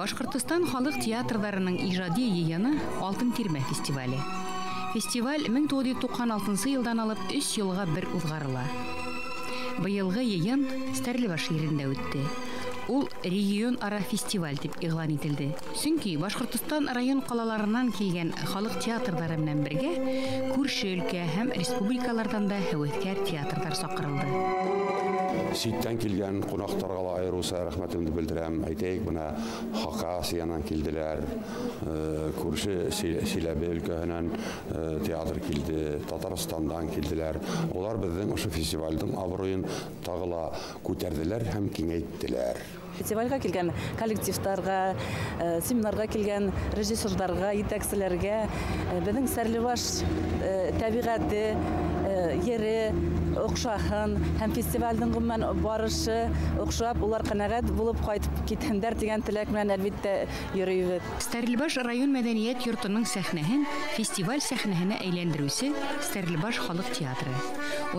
Башҡортостан халыҡ театрҙарының ижади йыйыны Алтын тирмә фестивале. Фестиваль 1996 йылдан алып 3 йылға бер уҙғарыла. Быйылғы йыйын Стәрлебаш ерендә үтте. Ул регион ара фестиваль тип иғлан ителде. Сөнки Башҡортостан район ҡалаларынан килгән халыҡ театрҙары менән бергә күрше өлкә һәм республикаларҙан да һәүәҫкәр театрҙар саҡырылды. Ситтән килгән ҡунаҡтарға ла айырыуса рәхмәтемде белдерәм. Әйтәйек, бына Хакасиянан килделәр, күрше Силәбе өлкәһенән театр килде, Татарстандан килделәр. Улар беҙҙең ошо фестивалдең абруйын тағы ла күтәрҙеләр һәм киңәйттеләр. Фестивальгә килгән коллективтарға, семинарға килгән режиссерҙарға, етәкселәргә беҙҙең Стәрлебаш тәбиғәте, ере оҡшаһын һәм фестивалдең ғөмүмән барышы оҡшап, улар ҡәнәғәт булып ҡайтып китһендәр тигән теләк менән әлбиттә йөрөйбөҙ. Стәрлебаш район мәҙәниәт йортоноң сәхнәһен фестиваль сәхнәһенә әйләндереүсе Стәрлебаш халыҡ театры.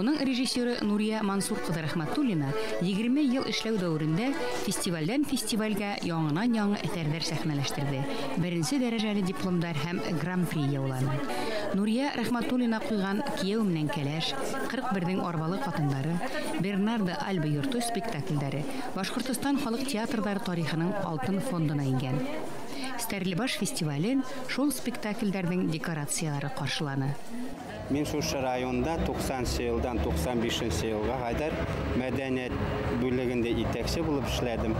Уның режиссеры Нурия Мансур ҡыҙы Рәхмәтуллина 20 йыл эшләү дәүерендә фестивалдән фестивальгә яңынан-яңы әҫәрҙәр сәхнәләштерҙе. Беренсе дәрәжәле дипломдар һәм гран-при яуланы. Нурия Рәхмәтуллина ҡуйған Кейәү менән кәләш, 41-ҙең арбалы ҡатындары, Бернардо Альба йорто спектаклдәре Башҡортостан халыҡ театрҙары тарихының алтын фондына ингән. Стәрлебаш фестивален шул спектаклдәрҙең декорациялары ҡаршыланы. Мин шушы районда 90 йылдан 95 йылға ҡәҙәр мәҙәниәт бүлегендә етәксе булып эшләдем.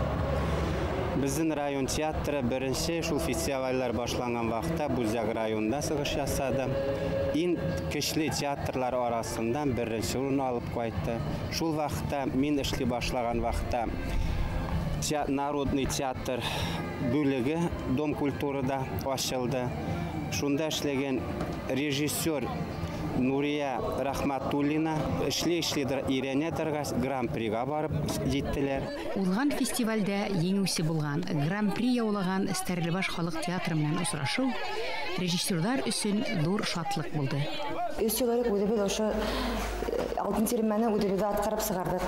Беҙҙең район театры беренсе шул фестивальләр башланған ваҡытта Буҙяк районында сығыш яһады. Иң көслө театрлар арасынан беренсе урын алып ҡайтты. Шул ваҡытта мин эшли башлаған ваҡытта народный театр бүлеге Дом культурада асылды. Шунда эшләгән режиссер Нурия Рәхмәтуллина эшли-эшли өйрәнә торғас гран-приға барып еттеләр. Уҙған фестивалдә еңеүсе булған, гран-при яулаған Стәрлебаш халыҡ театры менән осрашыу режиссерҙар өсөн ҙур шатлыҡ булды. 3 йыл элек үҙебеҙ ошо Алтын тирмәне үҙебеҙ атҡарып сығарҙыҡ.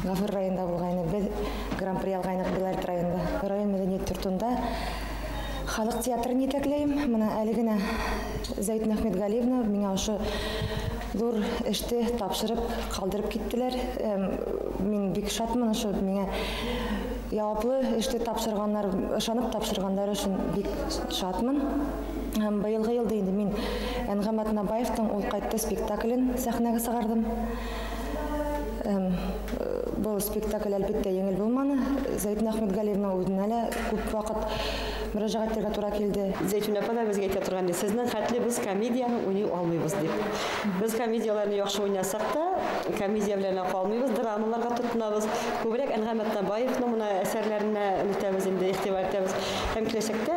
Ғафур районында булғайны, беҙ гран-при алғайныҡ Белорет районында. Район мәҙәниәт йортонда халыҡ театрын етәкләйем. Бына әле генә Зәйтүнә Әхмәтғәлиевна миңә ошо ҙур эште тапшырып ҡалдырып киттеләр. Мин бик шатмын, ошо миңә яуаплы эште тапшырғандар, ышанып тапшырғандар өсөн бик шатмын. Һәм быйылғы йылда инде мин Әнғәм Атнабаевтың «Ул ҡайтты» спектаклен сәхнәгә сығарҙым. Был спектакль әлбиттә еңел булманы. Зәйтүнә Әхмәтғәлиевна үҙенә лә күп ваҡыт мөрәжәғәт итергә тура килде. Зәйтүнә апа да беҙгә әйтә торған, һеҙҙең хәтле беҙ комедияны уйнай алмайбыҙ тип. Беҙ комедияларны яҡшы уйнасаҡ та, комедия белән ҡалмайбыҙ, драмаларға тотонабыҙ. Күберәк Әнғәм Атнабаевның мына әҫәрләренә үтәбеҙ инде, иғтибар итәбеҙ. Һәм киләсәктә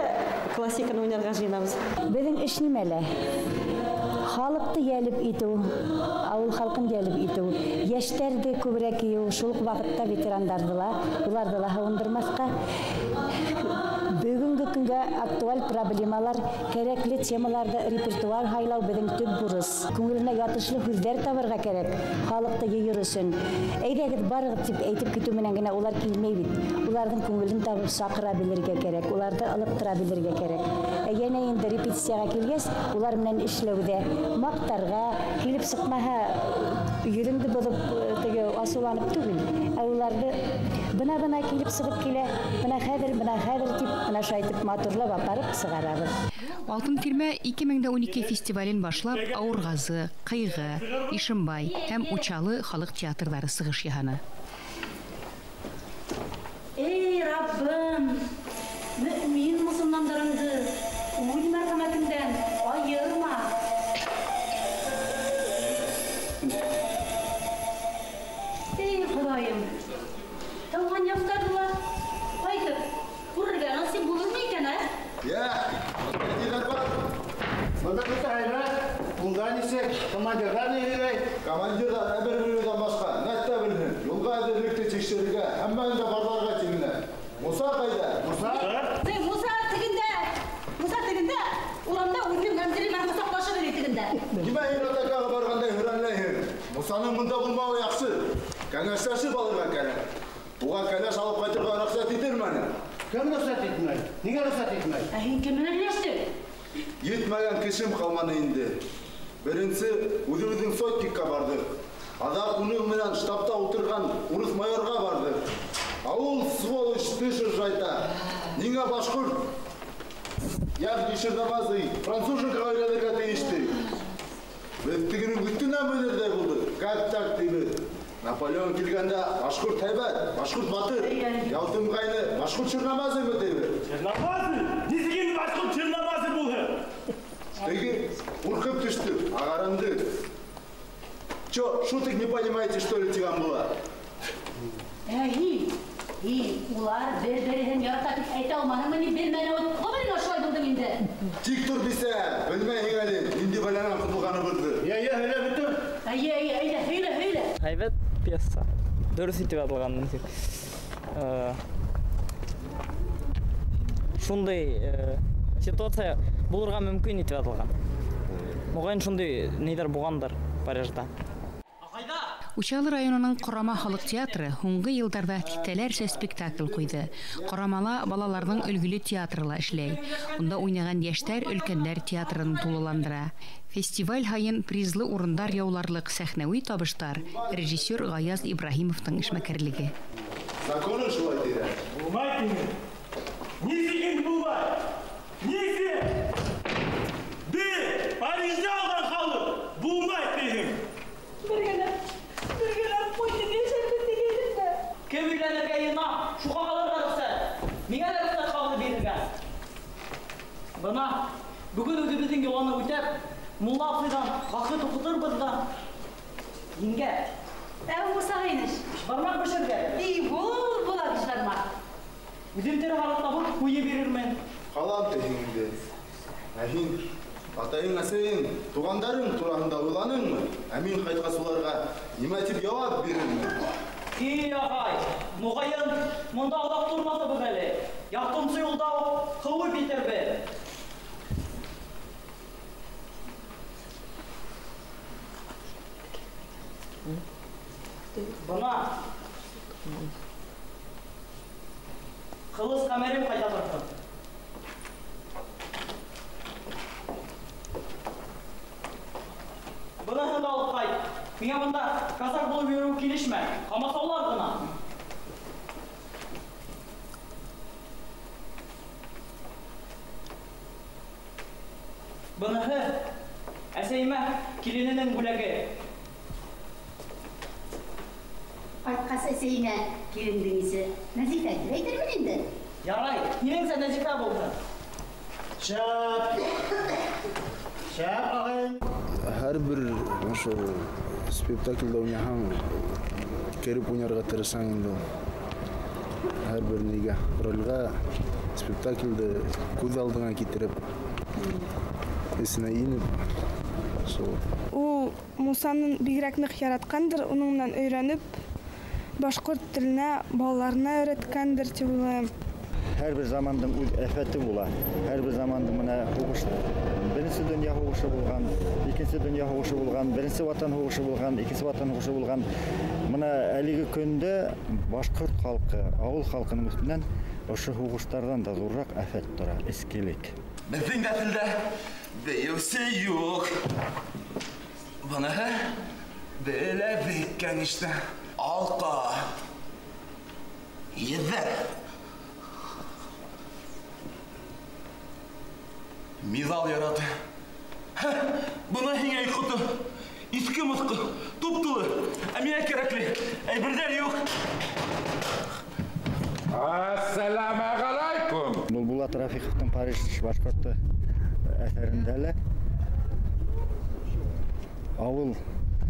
классиканы уйнарға йыйынабыҙ. Беҙҙең эш нимәлә? Халыҡты йәлеп итеү, ауыл халҡын йәлеп итеү, йәштәрҙе күберәк йыйыу, шул уҡ ваҡытта ветерандарҙы ла, уларҙы ла һыуындырмаҫҡа. Бөгөнгө көнгә актуаль проблемалар, кәрәкле темаларҙы репертуар һайлау беҙҙең төп бурыс. Күңеленә ятышлы һүҙҙәр табырға кәрәк халыҡты йыйыр өсөн. Әйҙәгеҙ, барығыҙ тип әйтеп китеү менән генә улар килмәй бит. Уларҙың күңелен табып саҡыра белергә кәрәк, уларҙы ылыҡтыра белергә кәрәк. Ә йәнә инде репетицияға килгәс, улар менән эшләүҙә маҡтарға, килеп сыҡмаһа йөҙөңдө боҙоп, теге асыуланып түгел, ә уларҙы бына-бына килеп сығып килә, бына хәҙер, бына хәҙер тип, бына шайтып матурлап апарып сығарабыҙ. Алтын тирмә 2012 фестивален башлап Ауырғазы, Ҡыйғы, Ишембай һәм Учалы халыҡ театрҙары сығыш яһаны. Эй, Раббым, мөмин мосолмандарыңды үҙ мәрхәмәтеңдән айырма. Эй, Хоҙайым, тыуған яҡтарҙы ла ҡайтып күрергә насип булырмы икән, ә? Йә, ниҙәр бар? Бында бөтә һәйбәт, унда нисек, командирҙар ни һөйләй? Командирҙар әмер биреүҙән башҡа нәҫтә белһен? Юлға әҙерлекте тикшерергә, һәммәһен дә барларға тиңләр. Муса ҡайҙа? Муса? Эй, Муса тегендә, Муса тегендә, урамда үҙенең мәнзеле менән ҡосаҡлашып йөрөй тегендә. Нимә һин атакаға барғандай һөрәнләйһең? Мусаның бында булмауы яҡшы. Кәңәшләшеп алырға кәрәк. Уға кәләш алып ҡайтырға рөхсәт ителмәне. Кем рөхсәт итмәй? Ниңә рөхсәт итмәй? Ә һин кем менән һөйләштең? Етмәгән кешем ҡалманы инде. Беренсе үҙебеҙҙең сотникка барҙыҡ. Аҙаҡ уның менән штабта ултырған урыҫ майорға барҙыҡ. Ә ул сволочь теш ыржайта. Ниңә башҡорт? Йәғни черномазый француженкаға өйләнергә тейеш ти. Беҙ тегенең өҫтөнә менерҙәй булдыҡ. Как так тибеҙ. Наполеон килгәндә башҡорт һәйбәт, башҡорт батыр. Ялтымғайны башҡорт черномазыймы тибеҙ. Черномазый? Нисек инде башҡорт черномазый булһын? Теге ҡурҡып төштө, ағарынды. Чё, шуток не понимаете, что ли, тигән була? Ә һин, улар бер-береһен ярата тип әйтә алманыңмы ни? Бер мәле ғүмереңә шулай булдың инде. Тик тор бисә, белмәйһең әле, ниндәй бәләнән ҡотолғаныбыҙҙы. Йә, йә, һөйләп бөтөр. Әйе, әйе, әйҙә, һөйлә, һөйлә. Һәйбәт пьеса. Дөрөҫ итеп яҙылған. Шундай ситуация булырға мөмкин итеп яҙылған. Моғайын шундай ниҙәр булғандыр Парижда. Учалы районының Ҡорама халыҡ театры һуңғы йылдарҙа тиҫтәләрсә спектакль ҡуйҙы. Ҡорамала балаларҙың өлгөлө театры ла эшләй. Унда уйнаған йәштәр өлкәндәр театрын тулыландыра. Фестиваль һайын призлы урындар яуларлыҡ сәхнәүи табыштар режиссер Ғаяз Ибраһимовтың эшмәкәрлеге. Законы шулай тиҙәр. Булмай тине. Нисек инде булмай? Нисек? Беҙ Парижда алған халыҡ булмай тиһең. Бергәләп, бергәләп ҡуйҙы йәшәрбеҙ тигәйнем дә. Кем өйләнергә йыйына, шуға ҡалырға рөхсәт. Миңә лә рөхсәт ҡағыҙы бирелгән. Бына бөгөн үҙебеҙҙең йоланы үтәп, мулла абзыйҙан ғәҡит уҡытырбыҙ ҙа. Еңгә. Ә Муса инеш. Бармаҡ бешергә. И бул була бишбармаҡ. Үҙем тере һарыҡ табып ҡуйы бирермен. Ҡалам тиһең инде. Ә һин атайың, әсәйең, туғандарың тураһында уйланыңмы? Ә мин ҡайтҡас уларға нимә тип яуап бирермен? И, ағай, моғайын, монда оҙаҡ тормаҫбыҙ әле. Яртынсы юлда уҡ ҡыуып етербеҙ. Бына ҡылыс ҡәмәрем ҡайта торһон. Быныһын да алып ҡайт. Миңә бында казак булып йөрөү килешмәй, ҡамасаулар ғына. Быныһы әсәйемә килененең бүләге. Ҡайтҡас әсәйеңә килендең исе Нәзифә тип әйтермен инде. Ярай, һинеңсә Нәзифә булһын. Шәп. Шәп, ағай. Һәр бер ошо спектаклдә уйнаһаң, кереп уйнарға тырышаң инде ул. Һәр бер нигә, ролгә спектаклде күҙ алдыңа китереп, эсенә инеп, шул. Ул Мусаны бигерәк ныҡ яратҡандыр, уның менән өйрәнеп, башҡорт теленә балаларына өйрәткәндер тип уйлайым. Һәр бер замандың үҙ афәте була. Һәр бер замандың менә һуғыш, беренсе донъя һуғышы булған, икенсе донъя һуғышы булған, беренсе ватан һуғышы булған, икенсе ватан һуғышы булған. Мына әлеге көндә башҡорт халҡы, ауыл халҡының өҫтөнән ошо һуғыштарҙан да ҙурыраҡ афәт тора, эскелек. Беҙҙең нәҫелдә бейеүсе юҡ. Быныһы беләҙек, кәнишне. Алҡа, йөҙҙәр. Миҙал яраты. Бына һиңә ҡото. Иҫке моҫҡо, туп-тулы. Ә миңә кәрәкле әйберҙәр юҡ. Ассаламу алейкум. Был Булат Рафиҡовтың Париж башҡорто әҫәрендә лә ауыл,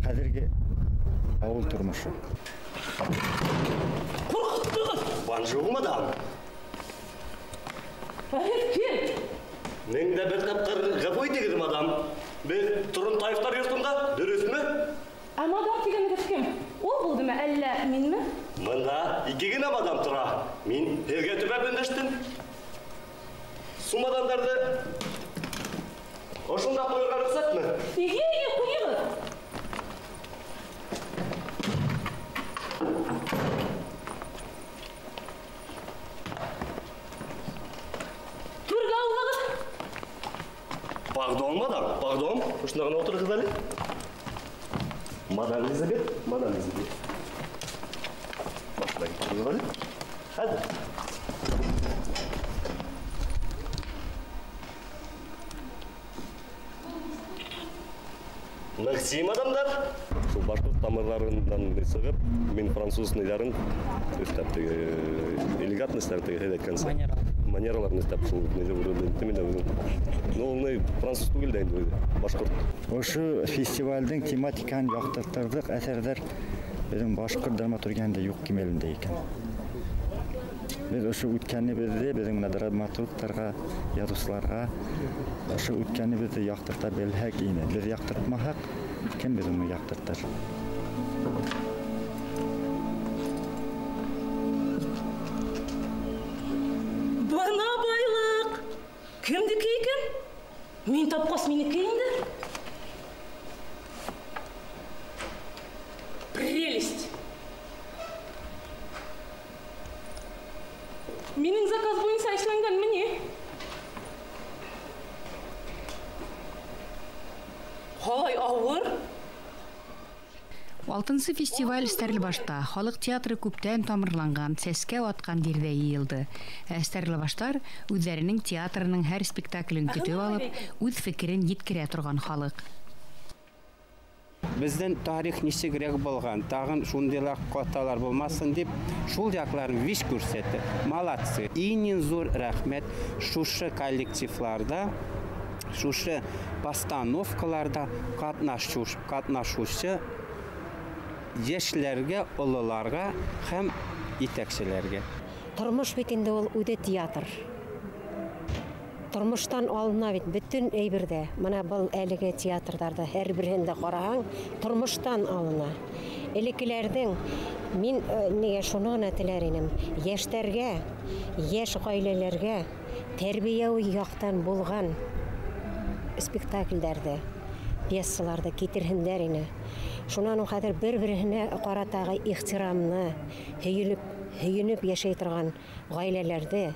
хәҙерге ауыл тормошо. Ҡурҡыттығыҙ! Бонжур, мадам. Ә һеҙ кем? Мең дә бер тапҡыр ғәфү итегеҙ, мадам. Беҙ Торонтаевтар йортонда, дөрөҫмө? Ә мадам тигәнегеҙ кем? Ул булдымы, әллә минме? Бында ике генә мадам тора. Мин һеҙгә төбәп өндәштем. Сумадандарҙы ошонда ҡуйырға рөхсәтме? Эйе, эйе, ҡуйығыҙ. Пардон, ошонда ғына ултырығыҙ әле. Мадам Элизабет, мадам Элизабет. Башына китегеҙ әле. Хәҙер. Мерси, мадамдар. Шул башҡорт тамырҙарынан сығып, мин француз нейҙәрен өҫтәп теге элегантностьтар теге һеҙ әйткәнсә. Манераларын өҫтәп шул нейҙе үҙем инде үҙем. Ну, ул ни француз түгел дә инде үҙе, башҡорт. Ошо фестивалдең тематикаһын яҡтыртырҙыҡ әҫәрҙәр беҙҙең башҡорт драматургияһында юҡ кимәлендә икән. Беҙ ошо үткәнебеҙҙе беҙҙең менән драматургтарға, яҙыусыларға ошо үткәнебеҙҙе яҡтырта белһәк ине. Беҙ яҡтыртмаһаҡ, кем беҙ уны яҡтыртыр? Бына байлыҡ! Кемдеке икән? Мин тапҡас минеке инде. Прелесть! Минең заказ буйынса эшләнгәнме ни? Ҡалай ауыр. Алтынсы фестиваль Стәрлебашта халыҡ театры күптән тамырланған, сәскә атҡан ерҙә йыйылды. Ә стәрлебаштар үҙҙәренең театрының һәр спектаклен көтөп алып, үҙ фекерен еткерә торған халыҡ. Беҙҙең тарих нисегерәк булған, тағын шундыйлар хаталар булмасын тип, шул яҡларын виш күрһәтте. Молодцы. Иң ҙур рәхмәт шушы коллективларҙа, шушы постановкаларҙа ҡатнашыусы йәшләргә, ололарға һәм етәкселәргә. Тормош бит инде ул үҙе театр. Тормоштан алына бит бөтөн әйберҙә. Мына был әлеге театрҙарҙа һәр береһендә ҡараһаң, тормоштан алына. Элеккеләрҙең мин нигә шуны ғына теләр инем. Йәштәргә, йәш ғаиләләргә тәрбиәүи яҡтан булған спектаклдәрҙе, пьесаларҙы китерһендәр ине. Шунан ул хәҙер бер-береһенә ҡаратағы ихтирамны, һөйөнөп йәшәй торған ғаиләләрҙе,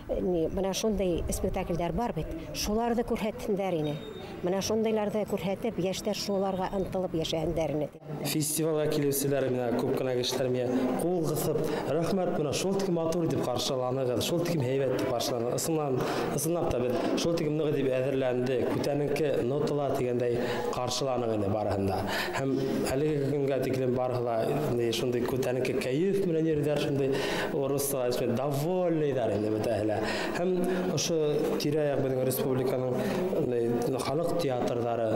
мына шундай спектаклдәр бар бит, шуларҙы күрһәтһендәр ине. Мына шундайларҙы күрһәтеп, йәштәр шуларға ынтылып йәшәһендәр ине. Фестивалгә килеүселәр менә күп кенә кешеләр миңә ҡул ҡыҫып, рәхмәт, мына шул тиклем матур итеп ҡаршыланығыҙ, шул тиклем һәйбәт итеп ҡаршыланыгыҙ. Ысынлап та беҙ шул тиклем ныҡ итеп әҙерләндек, күтәренке нотала тигәндәй ҡаршыланыҡ инде барыһын да. Һәм әлеге көнгә тиклем барыһы ла шундай күтәренке кәйеф менән йөрөйҙәр, шундай урыҫса әйтмәй довольныйҙар инде бөтәһе лә. Һәм ошо тирә-яҡ беҙҙең республиканың халыҡ театрҙары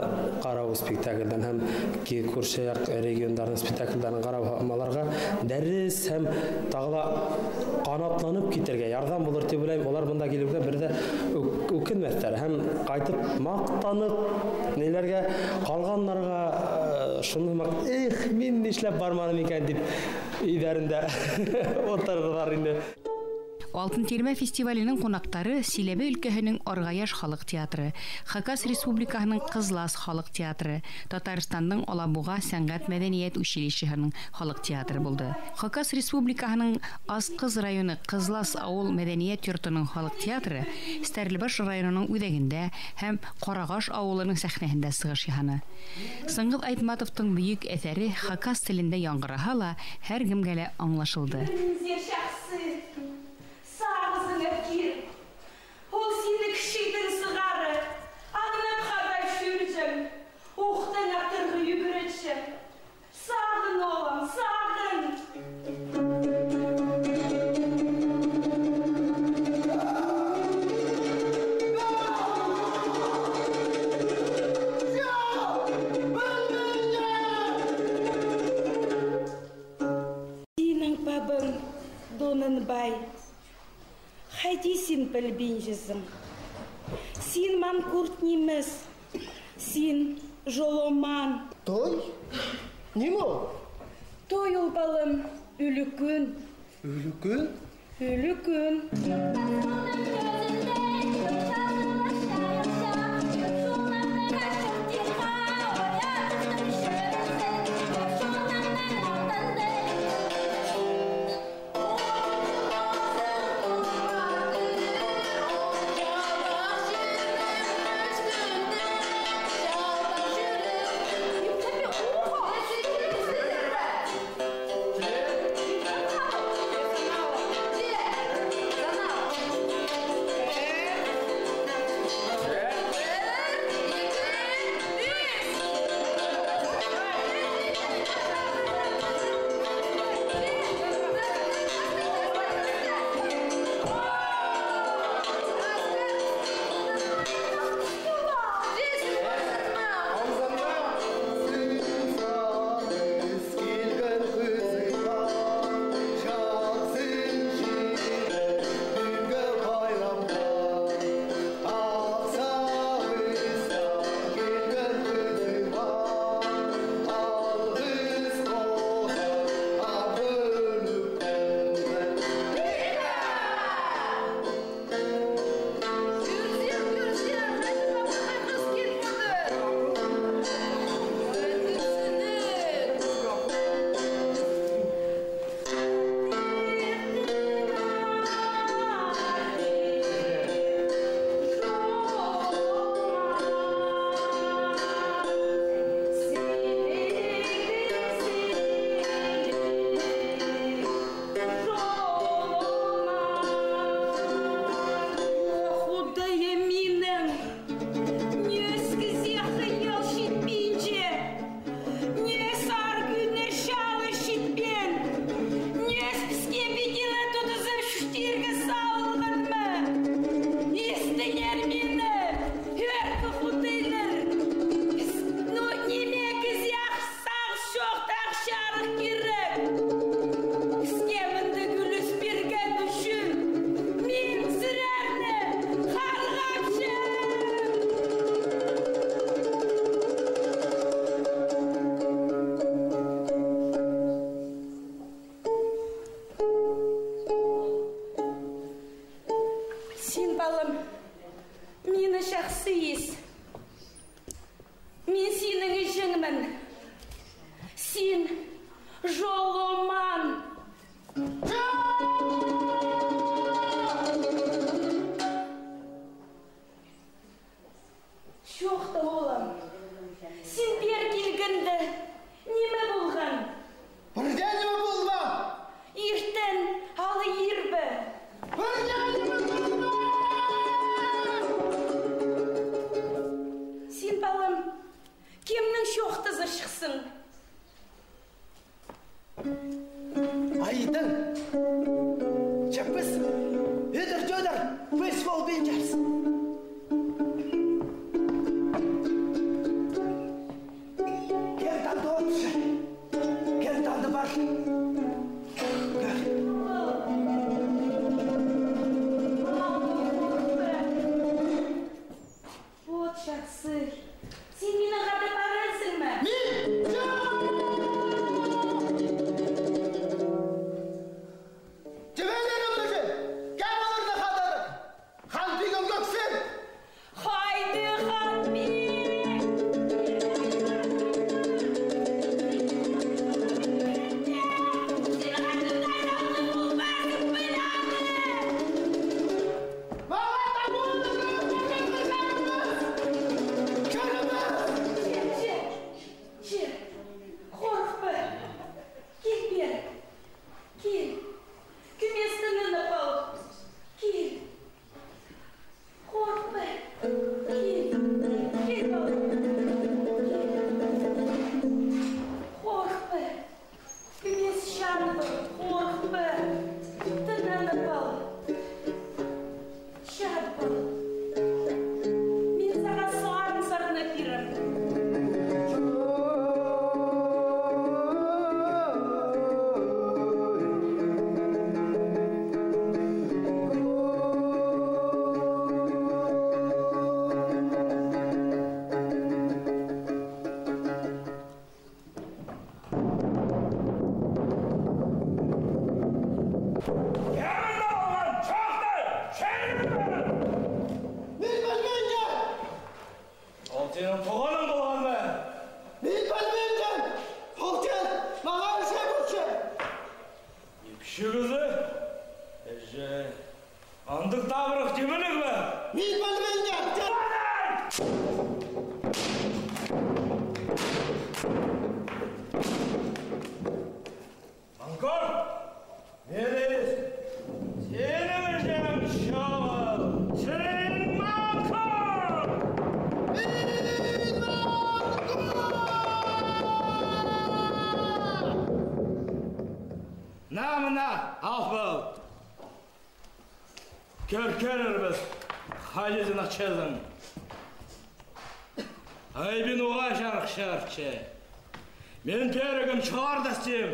ҡарау спектаклдән һәм күрше яҡ региондарҙың спектаклдәрен ҡарау аларға дәрес һәм тағы ла ҡанатланып китергә ярҙам булыр тип уйлайым. Улар бында килеүгә бер ҙә үкенмәҫтәр һәм ҡайтып маҡтанып ниләргә ҡалғандарға шуны эх, мин нишләп барманым икән тип өйҙәрендә ултырырҙар инде. Алтын тирмә фестиваленең ҡунаҡтары Силәбе өлкәһенең Арғаяш халыҡ театры, Хакас Республикаһының Ҡызлас халыҡ театры, Татарстандың Алабуға сәнғәт мәҙәниәт училищеһының халыҡ театры булды. Хакас Республикаһының Асҡыз районы Ҡызлас ауыл мәҙәниәт йортоноң халыҡ театры Стәрлебаш районының үҙәгендә һәм Ҡарағаш ауылының сәхнәһендә сығыш яһаны. Сыңғыҙ Айтматовтың бөйөк әҫәре хакас телендә яңғыраһа ла һәр кемгә лә аңлашылды. Ул сине кешедән сығары, аңлап хабар шүрҗем, уҡтан атырғы йүгерешем. Сағын, олам, сағын. Синең бабың Донанбай. Хайди син пілбинжізім. Син манкурт немес. Син жоломан. Той? Нем ол? Той ол балым үлікін. Үлікін? Үлікін. Ежіңмін. Син Жоломан. Çoq da oğlum. Син бер килгенде нимә булған? Бірде нимә булған? Иртән алы ирбе. Бірде нимә булған? Син балам, кемнең шоқтызы шықсын? Айдың, чапыс, өдір жөдір, бейсбол бенжарс. Кертанды отшы, кертанды бар. Көр. Вот жақсы. Син мине ғадып арырсыңмы? Мин! Haydi Hanbik! Қорқпа. Кел бері. Кел. Күместіні апал. Кел. Қорқпа. Кел. Кел балам. Кел. Қорқпа. Күмес жаным. Қорқпа. Тынын апал. Жат бал. Мен саған сарын сарынып берем. Ол сенің туғаның болған ба? Мен білмеймін. Ол сен маған іше көрші. Епші қызы? Әже, андық табырық жемелік бе? Мен білмеймін. Манкор, мен ес, сенің әжең шабыл, сен Манкор! Намына алпыл. Көр-көрірбіз, халезін açılın. Айбин оға жарық шарчы. Мен перігім шығар дастем.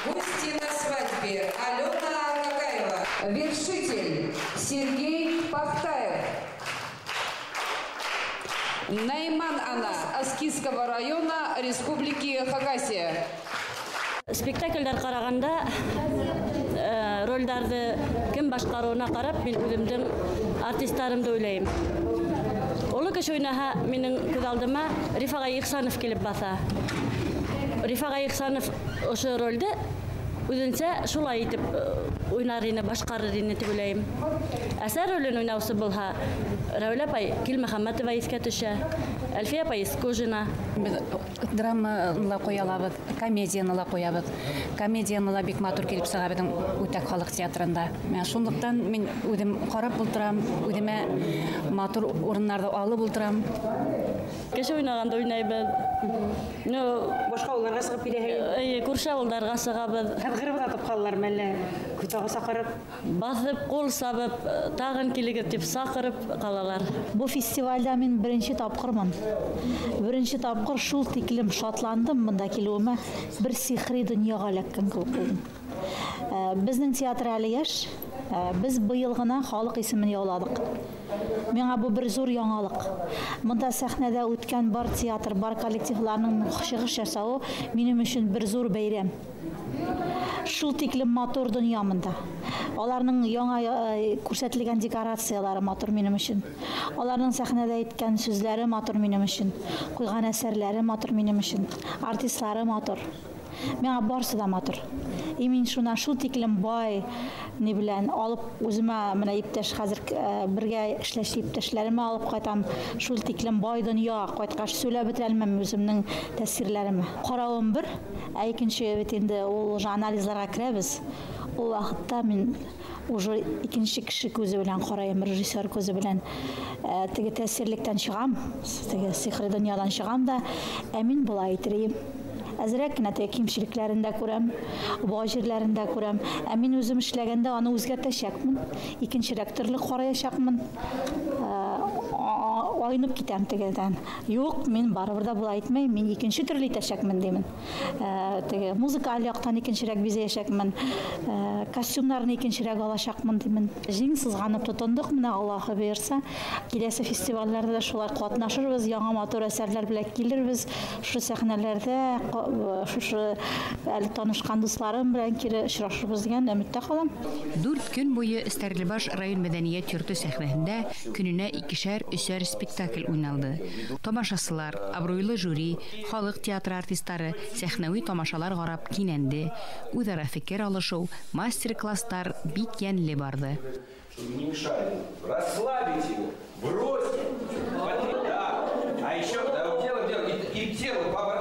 Гости на свадьбе Алена Какаева, вершитель Сергей Пахтаев, Найман Анна Аскизского района Республики Хакасия. Спектакльдәр ҡарағанда ролдәрҙе кем башҡарыуына ҡарап мин үҙемдең артистарымды уйлайым. Оло кеше уйнаһа, минең күҙ алдыма Риф ағай Ихсанов килеп баҫа. Риф ағай Ихсанов ошо ролде үҙенсә шулай итеп уйнар ине, башҡарыр ине тип уйлайым. Әсә ролен уйнаусы булһа, Рәүлә апай Килмөхәмәтова иҫкә төшә, Әлфиә апай Искужина. Беҙ драманы ла ҡуя алабыҙ, комедияны ла ҡуябыҙ. Комедияны ла бик матур килеп сыға беҙҙең Үтәк халыҡ театрында. Шунлыҡтан мин үҙем ҡарап ултырам, үҙемә матур урыннарҙы алып ултырам. Кеше уйнағанда уйнайбыҙ. Ну, башҡа ауылдарға сығып киләһегеҙ? Эйе, күрше ауылдарға сығабыҙ. Һыҙғырып атып ҡалалар әллә? Тағы саҡырып? Баҫып, ҡул сабып, тағын килегеҙ тип саҡырып ҡалалар. Бу фестивальдә мин беренсе тапҡырмын. Беренсе тапҡыр шул тиклем шатландым бында килеүемә, бер сихри донъяға эләккән кеүек булдым. Беҙҙең театр әле йәш, беҙ быйыл ғына халыҡ исемен яуланыҡ. Миңа бу бер зур яңалыҡ. Монда сәхнәдә үткән бар театр, бар коллективларның чыгыш ясауы минем өчен бер зур бәйрәм. Шул тиклем матур донъя монда. Аларның яңа күрсәтелгән декорациялары матур минем өчен. Аларның сәхнәдә әйткән сүзләре матур минем өчен. Куйган әсәрләре матур минем өчен. Артистлары матур. Миңа барысы да матур. И мин шуннан шул тиклем бай ни белән алып үземә менә иптәш хәзер бергә эшләшеп иптәшләремә алып кайтам. Шул тиклем бай донъя кайткач сөйләп бетерә алмам үземнең тәэсирләремә. Каравым бер, ә икенче бит инде ул уже анализларга керәбез. Ул вакытта мин уже икенче кеше күзе белән карайым, режиссер күзе белән. Теге тәэсирлектән чыгам, теге сихри дөньядан чыгам да, ә мин болай итерим. Әзерәк кенә теге кимчелекләрен дә күрәм, бай җирләрен дә күрәм. Ә мин үзем эшләгәндә аны үзгәртәчәкмен, икенчерәк төрле караячакмын. Айнып китәм тегедән. Юк, мин барыбер дә болай итмәйм, мин икенче төрле итәчәкмен димен. Теге музыкаль яктан икенчерәк бизәячәкмен, костюмнарны икенчерәк алачакмын димен. Җиң сызганып тотындык, менә Аллаһы боерса, киләсе фестивальләрдә дә шулай катнашырбыз, яңа матур әсәрләр белән килербез. Шушы сәхнәләрдә шушы әле танышкан дусларым белән кире очрашырбыз дигән өметтә калам. 4 көн буе Стәрлебаш район мәдәният йорты сәхнәһендә көненә 2-3 спектакль уйналды. Тамашасылар, абруйлы жюри, халык театры артистлары сәхнәви тамашалар карап кинәнде. Үзара фикер алышу, мастер-класслар бик йәнле барды. Чтобы не мешали. Расслабить его, бросить. Да. А еще, да, дело, и тело.